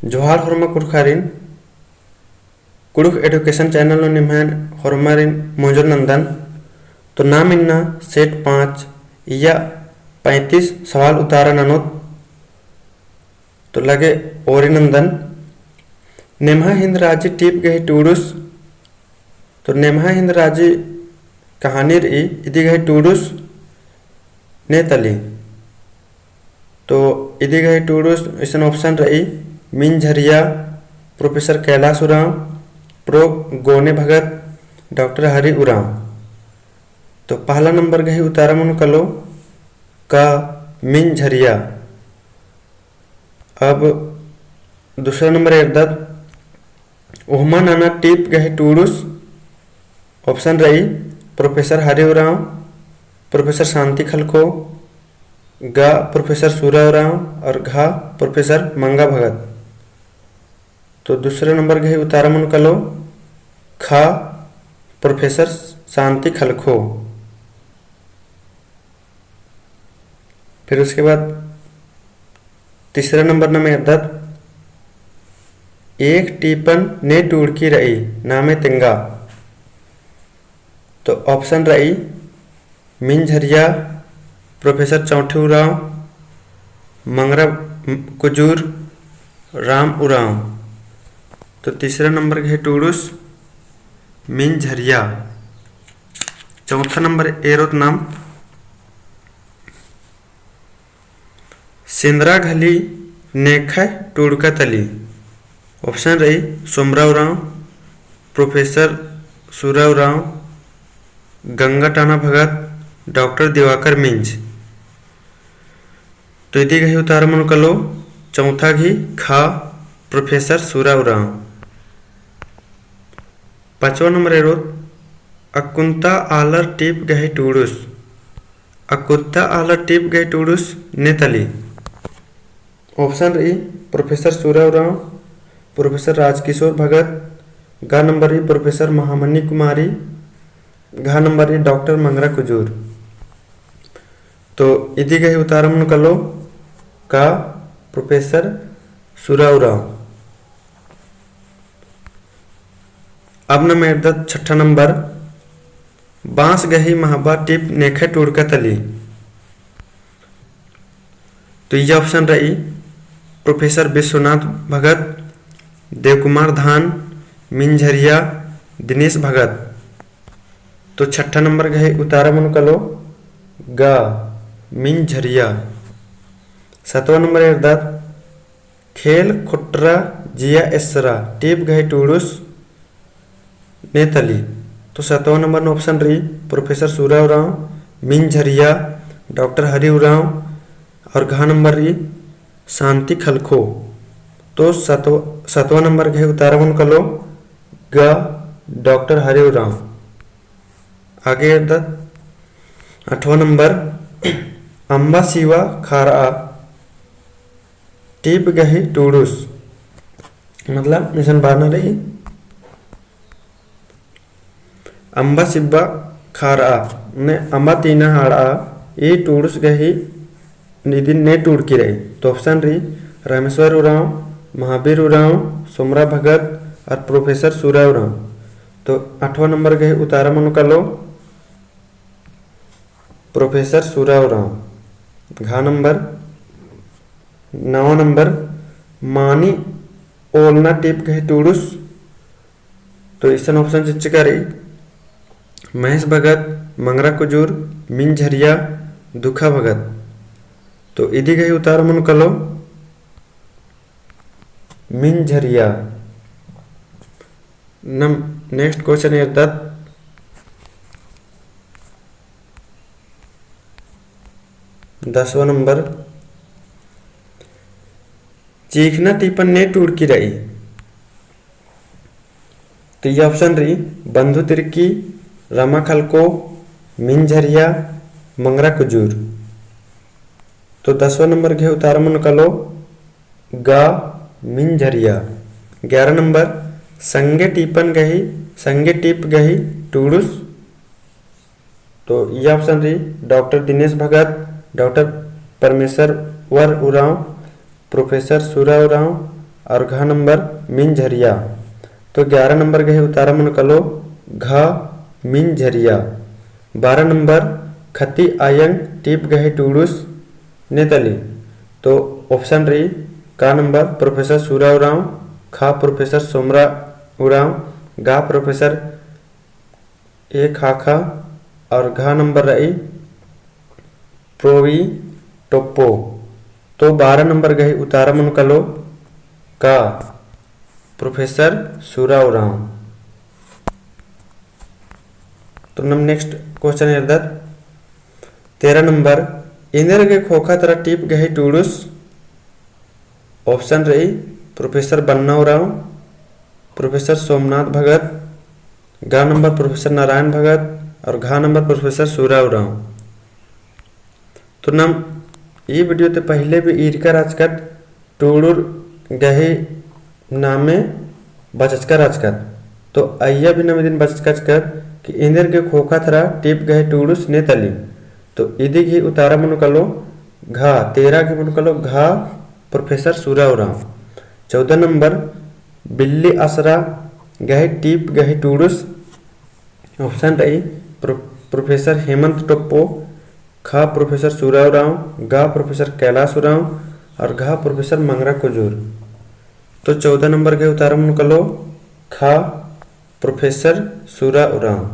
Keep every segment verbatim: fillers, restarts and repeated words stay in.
जोहार होरमा कुँड़ुख़ारिन, कुँड़ुख़ education channel नू निम्है होरमारिन मोंजोर नन्दन। तो नाम इन्ना set पाँच, इय्या पैंतीस सवाल उतारा ननोत। तो लगे ओरी नन्दन। नेम्हा हिन्द राजी टीप गही टूड़ुस। तो नेम्हा हिन्द राजी कहानी रई, इदी गही टूड़ुस ने तली। तो इदी गही टूड़ुस इसन option रई, मिंझरिया, प्रोफेसर कैलाश उराँव, प्रो गोने भगत, डॉक्टर हरि उराँव। तो पहला नंबर गही उतारा मनो कलो, क मिंझरिया। अब दूसरा नंबर एरदत, ओहमा नाना टीप गही टूड़ुस। Option रई, प्रोफेसर हरि उराँव, प्रोफेसर शांति खलखो, ग प्रोफेसर सूरा उराँव और घ प्रोफेसर मंगा भगत। तो दूसरा नंबर गही उतारा मनो कलो, ख प्रोफेसर शांति खलखो। फिर उसके बाद तीसरा नंबर नम एरदत, एक टीपन ने टूड़की रई, नामे तेंगा। तो option रई, मिंझरिया, प्रोफेसर चौंठी उराँव, मंगरा कुजूर, राम उराँव। तो तीसरा नंबर गही टूड़ुस मिंझरिया। चौथा नंबर एरोत नाम सेंदरा घली नेखय टूड़का तली। Option रई, सोमरा उराँव, प्रोफेसर सूरा उराँव, गंगा टाना भगत, डॉक्टर दिवाकर मिंज। तो इदी गही उतारा मनो कलो, चौथा गही ख, प्रोफेसर सूरा उराँव। पाँचवा नंबर एरोत, अक्कुन्ता आलर टीप गही टूड़ुस। अक्कुन्ता आलर टीप गही टूड़ुस ने तली। Option रई, प्रोफेसर सूरा उराँव, प्रोफेसर राजकिशोर भगत, ग नंबर रई, प्रोफेसर महामनी कुमारी, घ नंबर रई, डॉक्टर मंगरा कुजूर। तो इदी गही उतारा मनो कलो, क प्रोफेसर सूरा उराँव। अब नम एरदत छठा नंबर, बाँस गही महबा टीप नेखय टूड़का तली। तो इय्या option रई, प्रोफेसर विश्वनाथ भगत, देवकुमार धान, मिंझरिया, दिनेश भगत। तो छठा नंबर गही उतारा मनो कलो, ग मिंझरिया। सतवा नंबर एरदत, खेल खुट्रा जिया एसरा टीप गही टूड़ुस ने तली। तो सतवा नंबर नू option रई, प्रोफेसर सूरा उराँव, मिंझरिया, डॉक्टर हरि उराँव और घ नंबर रई, शांति खलखो। तो सतव-, सतवा नंबर गही उतारा मनो कलो, ग डॉक्टर हरि उराँव। आगे एरदत आठवाँ नंबर, अम्बा सिवा खारआ टीप गही टूड़ुस, मतलब इसन बाना रई, अम्बा सिब्बा खारआ ने अम्बा तीना हाड़आ, ई टूड़ुस गही इदिन ने टूड़की रई। तो option रई, रामेश्वर उराँव, महावीर उराँव, सोमरा भगत और प्रोफेसर सूरा उराँव। तो आठवाँ नंबर गही उतारा मनो कलो, प्रोफेसर सूरा उराँव। घ नंबर, नवा नंबर, मानी ओलना टीप गही टूड़ुस। तो इसन option चिच्चका रई, महेश भगत, मंगरा कुजूर, मिंझरिया, दुखा भगत। तो इदी गही उतारा मनो कलो, मिंझरिया। नम next question एरदत, दसवाँ नंबर, चीखना टीपन ने टूड़की रई। तो ई option रई, बंधु तिर्की, रमा खलको, मिंझरिया, मंगरा कुजूर। तो दसवाँ नंबर गही उतारा मनो कलो, ग मिंझरिया। ग्यारह नंबर, संगे टीपन गही, संगे टीप गही टूड़ुस। तो ई option रई, डॉक्टर दिनेश भगत, डॉक्टर परमेश्वर वर उराँव, प्रोफेसर सूरा उराँव और घ नंबर मिंजरिया। तो ग्यारह नंबर गही उतारा मनो कालो घ मिंजरिया। बारह नंबर खती आयंग टीप गही टूड़ुस ने तली। तो option रई का नंबर प्रोफेसर सूरा उराँव, ख प्रोफेसर सोमरा उराँव, ग प्रोफेसर ए खाखा और घ नंबर रई प्रोवी टोप्पो। तो बारह नंबर गही उतारा मनो कालो का प्रोफेसर सूरा उराँव। तो नम next question एरदत। तेरह नंबर, एन्देर गे खोखा तरा टीप गही टूड़ुस। Option रई प्रोफेसर बन्ना उराँव, प्रोफेसर सोमनाथ भगत, ग नंबर प्रोफेसर नारायण भगत और घ नंबर प्रोफेसर सूरा उराँव। तो नम ई video ते पहिले भी ईरका रहचकत टूड़ुर गही नामे बचचका रहचकत। तो अइय्या भी नम इदिन बचचका रहचकत कि एन्देर गे खोखा तरा टीप गही टूड़ुस ने तली। तो इदी गही उतारा मनो कालो घ, तेरह गही मनो कालो घ प्रोफेसर सूरा उराँव। चौदह नंबर, बिल्ली असरा गही टीप गही टूड़ुस। Option रई प्रो-, प्रोफेसर हेमंत टोप्पो, ख प्रोफेसर सूरा उराँव, ग प्रोफेसर कैलाश उराँव और घ प्रोफेसर मंगरा कुजूर। तो चौदह नंबर गही उतारा मनो कालो ख प्रोफेसर सूरा उराँव।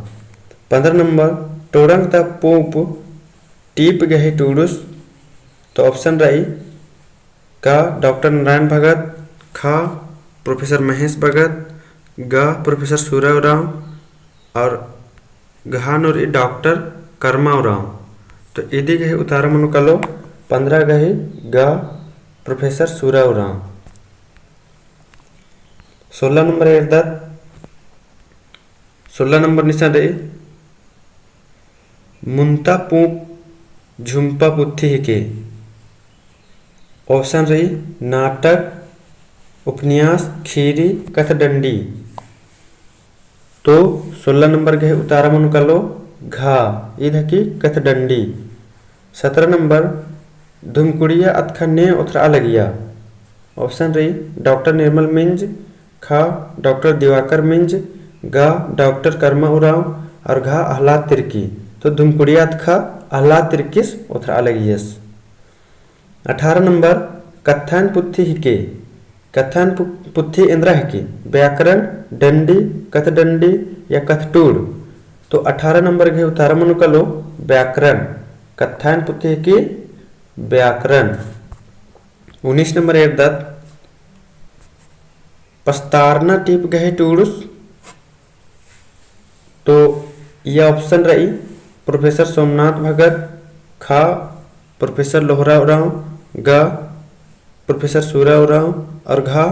पन्द्रह नंबर, टोड़ंग ता पूँप टीप गही टूड़ुस। तो option रई का डॉक्टर नारायण भगत, ख प्रोफेसर महेश भगत, ग प्रोफेसर सूरा उराँव और घ नू रई डॉक्टर कर्मा उराँव। तो इदी गही उतारा मनो कालो पन्द्रह गही ग प्रोफेसर सूरा उराँव। सोलह नंबर एरदत। सोलह नंबर निशान रई मुन्ता पूँप झुम्पा पुथी हिके। Option रई नाटक, उपन्यास, खीरी, कथडंडी। तो सोलह नंबर गही उतारा मनो कालो घ, ईद हिकी कथडंडी। सत्रह नंबर, धुमकुड़िया अतखा ने ओथरआ लगिया। Option रई डॉक्टर निर्मल मिंज, ख डॉक्टर दिवाकर मिंज, ग डॉक्टर कर्मा उराँव और घ अहलाद तिर्की। तो धुमकुड़िया अतखा अहलाद तिर्कीस ओथरआ लगियस। अठारह नंबर, कत्थान पुथी हिके। कत्थान पु-, पुथी एन्द्रा हिके? व्याकरण, डंडी, कथडंडी या कथटूड़। तो अठारह नंबर गही उतारा मनो कालो व्याकरण। कत्थान पुथी हिके व्याकरण। उन्नीस नंबर एरदत, पस्तारना टीप गही टूड़ुस। तो इय्या option रई, प्रोफेसर सोमनाथ भगत, ख प्रोफेसर लोहरा उराँव, ग प्रोफेसर सूरा उराँव और घ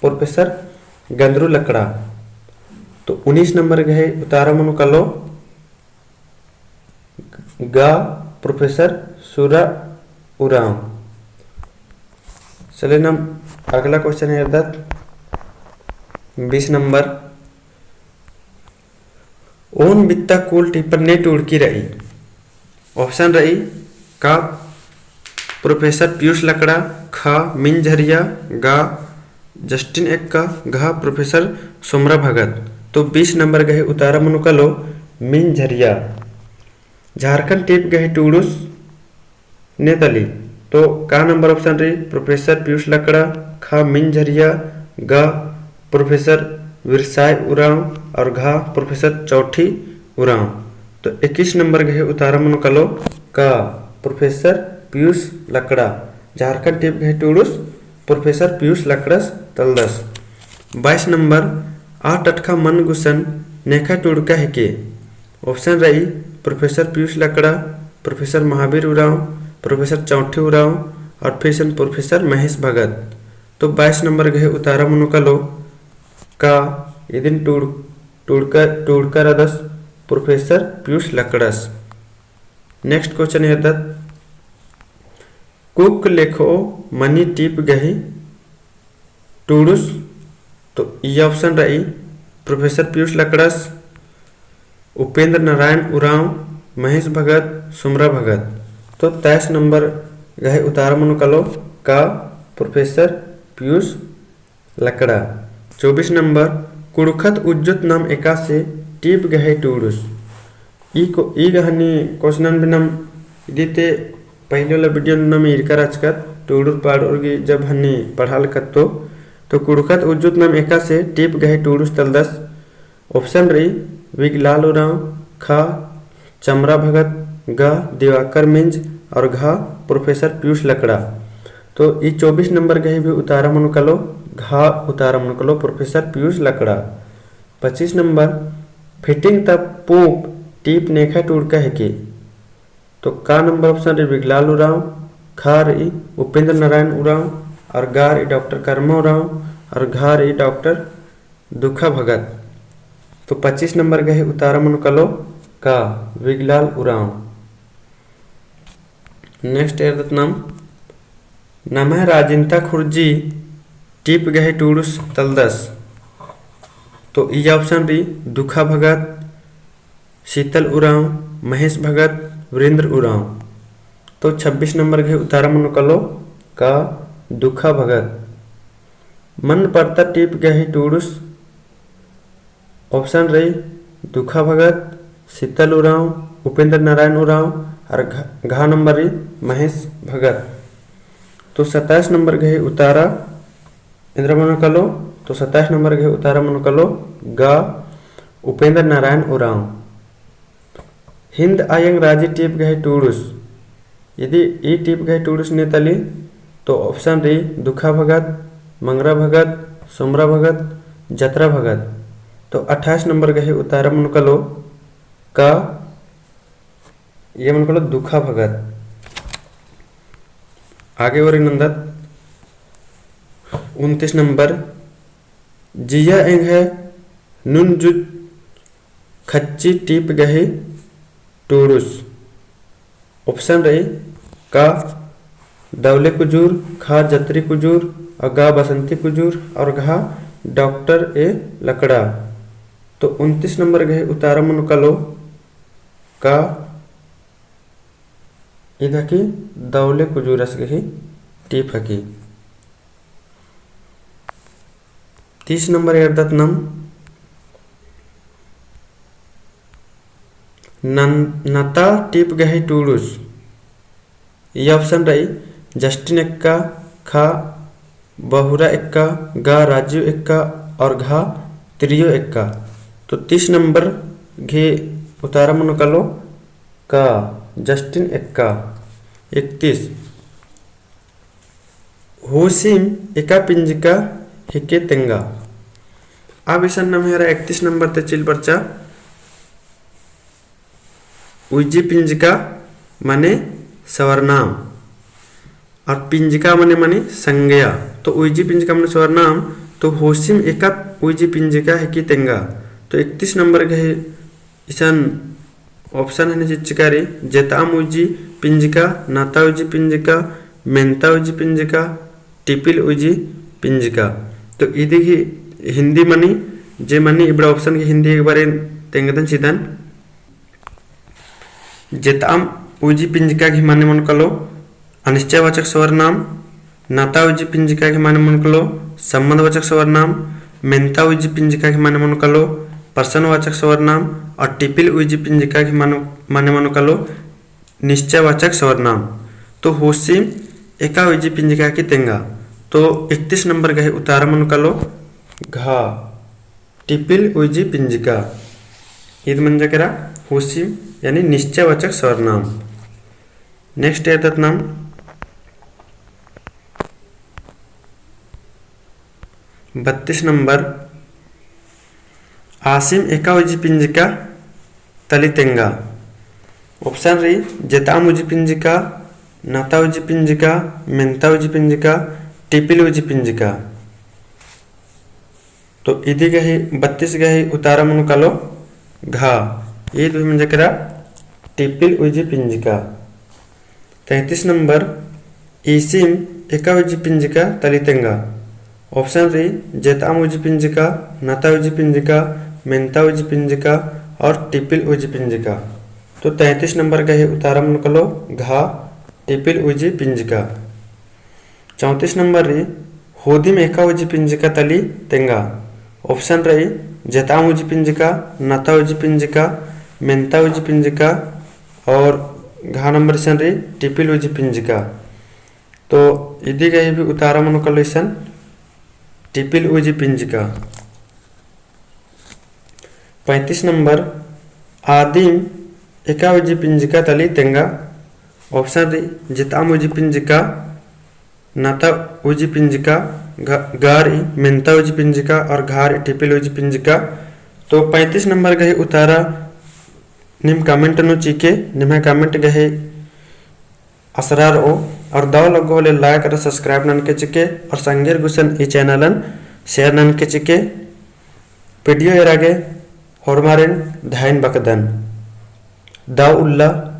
प्रोफेसर गंदरू लकड़ा। तो उन्नीस नंबर गही उतारा मनो कालो ग प्रोफेसर सूरा उराँव। चले नम अगला question एरदत, बीस नंबर। ओन बित्ता कुल टीपन ने टूड़की रई। Option रई का प्रोफेसर पीयूष लकड़ा, ख मिंजरिया, ग जस्टिन एक्का, घ प्रोफेसर सोमरा भगत। तो बीस नंबर गही उतारा मनो कालो मिंजरिया। झारखंड टीप गही टूड़ुस ने तली। तो का नंबर option रई, प्रोफेसर पीयूष लकड़ा, ख मिंजरिया, ग प्रोफेसर विरसाय उराँव और घ प्रोफेसर चौठी उराँव। तो इक्कीस नंबर गही उतारा मनो कालो का प्रोफेसर पीयूष लकड़ा। झारखंड टीप गही टूड़ुस प्रोफेसर पीयूष लकड़स तलदस। बाईस नंबर, आ टटखा मन गुसन नेखा टूड़का हिके। Option रई प्रोफेसर पीयूष लकड़ा, प्रोफेसर महावीर उराँव, प्रोफेसर चौठी उराँव और फिर सन प्रोफेसर महेश भगत। तो बाईस नंबर गही उतारा मनो कालो का इदिन टूड़-, टूड़का, टूड़का रअदस प्रोफेसर पीयूष लकड़स। Next question एरदत, कुक लेखो मनी टीप गही टूड़ुस। तो ई option रई प्रोफेसर पीयूष लकड़स, उपेंद्र नारायण उराँव, महेश भगत, सुमरा भगत। तो तेईस नंबर गही उतारा मनो कालो का प्रोफेसर पियूष लकड़ा। चौबीस नंबर, कुँड़ुख़त उज्जोत नाम एकासे टीप गही टूड़ुस। ई को-, ई गहनी question बिनम इदी ती पहले वाला video नम ईरका रहचकत, टूड़ुर पाड़ुर गे जब हनी पढ़ालकत तो, तो कुँड़ुख़त उज्जोत नाम एकासे टीप गही टूड़ुस तलदस। Option रई, विगलाल उराँव, ख, चमरा भगत, ग, दिवाकर मिंज और घ, प्रोफेसर पियूष लकड़ा। तो ई चौबीस नंबर गही भी उतारा मनो कालो, घ उतारा मनो कालो, प्रोफेसर पियूष लकड़ा। पच्चीस नंबर, फिटिंग ता पूँप टीप नेखा टूड़का हेके। तो क नंबर option रई विगलाल उराँव, ख रई उपेंद्र नारायण उराँव और ग रई डॉक्टर कर्मा उराँव और घ रई डॉक्टर दुखा भगत। तो पच्चीस नंबर गही उतारा मनो कालो क, विगलाल उराँव। Next एरदत नाम, नम्है राजिन्ता खुर्जी टीप गही टूड़ुस तलदस। तो ई option रई दुखा भगत, शीतल उराँव, महेश भगत, वीरेंद्र उराँव। तो छब्बीस नंबर गही उतारा मनो कालो क, दुखा भगत। मन परता टीप गही टूड़ुस। Option रई दुखा भगत, शीतल उराँव, उपेंद्र नारायण उराँव और घ-, घ नंबर रई महेश भगत। तो सत्ताईस नंबर गही उतारा एन्दरा मनो कालो, तो सत्ताईस नंबर गही उतारा मनो कालो ग, उपेंद्र नारायण उराँव। हिन्द अयंग राजी टीप गही टूड़ुस। यदि ई टीप गही टूड़ुस ने तली, तो option रई दुखा भगत, मंगरा भगत, सोमरा भगत, जतरा भगत। तो अट्ठाईस नंबर गही उतारा मनो कालो क, ये मनो कालो दुखा भगत। आगे ओरी नन्दत उनतीस नंबर, जिया एंग्है नुन जुज खच्ची टीप गही टूड़ुस। Option रई क, दौले कुजूर, ख, जतरी कुजूर और ग, बसंती कुजूर और घ, डॉक्टर ए लकड़ा। तो उनतीस नंबर गही उतारा मनो कालो क, इद हकी दौले कुजूरस गही टीप हकी। तीस नंबर एरदत नाम नन-, नता टीप गही टूड़ुस। ई option रई जस्टिन एक्का, ख बहुरा एक्का, ग राजीव एक्का और घ त्रियो एक्का। तो तीस नंबर गही उतारा मनो कालो क जस्टिन एक्का। इकतीस। होसिम एका पिंजका हिके तेंगा। अब इसन नम्है एरा इकतीस नंबर ती चिल बरचा। उइजी पिंजका मने सर्वनाम। और पिंजका मने मनी संज्ञा। तो उइजी पिंजका मने सर्वनाम, तो होसिम एका उइजी पिंजका हिके तेंगा। तो इकतीस नंबर गही इसन option हने चिच्चका रई, जेताम उइजी पिंजका, नता उइजी पिंजका, मेन्ता उइजी पिंजका, टिपिल उइजी पिंजका। तो इदी गही हिन्दी मनी, जे मनी इबड़ा option गही हिन्दी एक बार तेंगदन चिदन। जेताम उइजी पिंजका गही मने मनो कालो अनिश्चयवाचक सर्वनाम, नता उइजी पिंजका गही मने मनो कालो संबंधवाचक सर्वनाम, मेन्ता उइजी पिंजका गही मने मनो कालो प्रश्नवाचक सर्वनाम और टिपिल उइजी पिंजका गही मनो, मने मनो कालो निश्चयवाचक सर्वनाम। तो होसिम एका उइजी पिंजका हिके तेंगा। तो इकतीस नंबर गही उतारा मनो कालो घ। टिपिल उइजी पिंजका। इद मंजा केरा होसिम यानी निश्चयवाचक सर्वनाम। Next एरदत नाम बत्तीस नंबर, आसिम एका उइजी पिंजका तली तेंगा। Option रई, जेताम उइजी पिंजका, नता उइजी पिंजका, मेन्ता उइजी पिंजका, टिपिल उइजी पिंजका। तो इदी गही बत्तीस गही उतारा मनो कालो घ। ईद भी मंजा केरा टिपिल उइजी पिंजका। तैंतीस नंबर, ईसिम एका उइजी पिंजका तली तेंगा। Option रई, जेताम उइजी पिंजका, नता उइजी पिंजका, मेन्ता उइजी पिंजका और टिपिल उइजी पिंजका। तो तैंतीस नंबर गही उतारा मनो कालो घ, टिपिल उइजी पिंजका। चौंतीस नंबर रई, होदिम एका उजी पिंजका तली तेंगा। Option रई, जेताम उजी पिंजका, नता उजी पिंजका, मेन्ता उजी पिंजका और घ नंबर इसन रई, टिपिल उजी पिंजका। तो इदी गही भी उतारा मनो कालो इसन, टिपिल उजी पिंजका। पैंतीस नंबर, आदिम एका उजी पिंजका तली तेंगा। Option रई, जेताम उजी पिंजका, नता उजी पिंजका, घ-, गा रई मेन्ता उजी पिंजका और घ रई टिपिल उजी पिंजका। तो पैंतीस नंबर गही उतारा नीम comment नू चिके, निम्है comment गही असरा रओ। और दव लग्गो होले like और subscribe ननके चिके और संगेर गुसन ई channel न share ननके चिके। Video एरा गे होरमारिन धइन बअदन। दव उल्ला